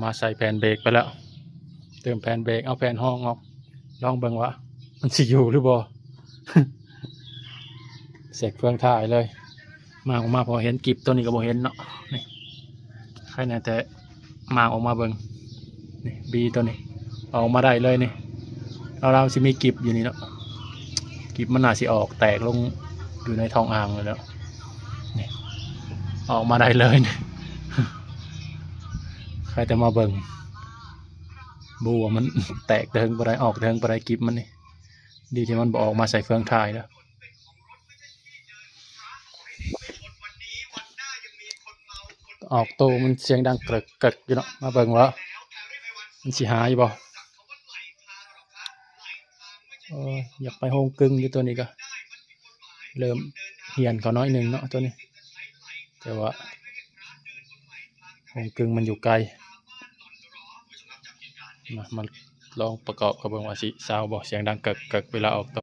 ມາໃສ່ແຜ່ນເບຣກໄປແລ້ວ ເຕີມແຜ່ນເບຣກ ເອົາແຜ່ນຮອງອອກ ລອງເບິ່ງວ່າມັນຊິຢູ່ຫຼືບໍ່. ເຊັກເຟືອງທ້າຍເລີຍ. ມາອອກມາ ພໍເຫັນກິບໂຕນີ້ກໍບໍ່ເຫັນເນາະ. ນີ້ ໃຄແນ່ແຕ່ມາອອກມາເບິ່ງ. ນີ້ ບີໂຕນີ້ອອກມາໄດ້ເລີຍນີ້. ລາວໆຊິມີກິບຢູ່ນີ້ເນາະ. ກິບມັນໜ້າຊິອອກແຕກລົງຢູ່ໃນທ້ອງອ່າງເລີຍເນາະ. ນີ້ ອອກມາໄດ້ເລີຍນີ້. ໃຄແຕ່ມາເບິ່ງ ບໍ່ຮູ້ວ່າມັນແຕກເຖິງປານໃດ ອອກເຖິງປານໃດກິບມັນນີ້. ດີທີ່ມັນບໍ່ອອກມາໃສ່ເຟືອງທ້າຍເດີ. ອອກໂຕມັນສຽງດັງເກີກໆຢູ່ເນາະ. ມາເບິ່ງວ່າມັນຊິຫາຢູ່ບໍ່. ໂອ້ຍ ຢາກໄປໂຮງກຶງຢູ່ໂຕນີ້ກະ ເລີ່ມຮຽນເຂົາໜ້ອຍໜຶ່ງເນາະໂຕນີ້ ແຕ່ວ່າໂຮງກຶງມັນຢູ່ໄກ. ມາ ມາລອງປະກອບກັບເບິ່ງວ່າຊິຊາວບໍ່ ສຽງດັງເກີກໆເວລາອອກໂຕ.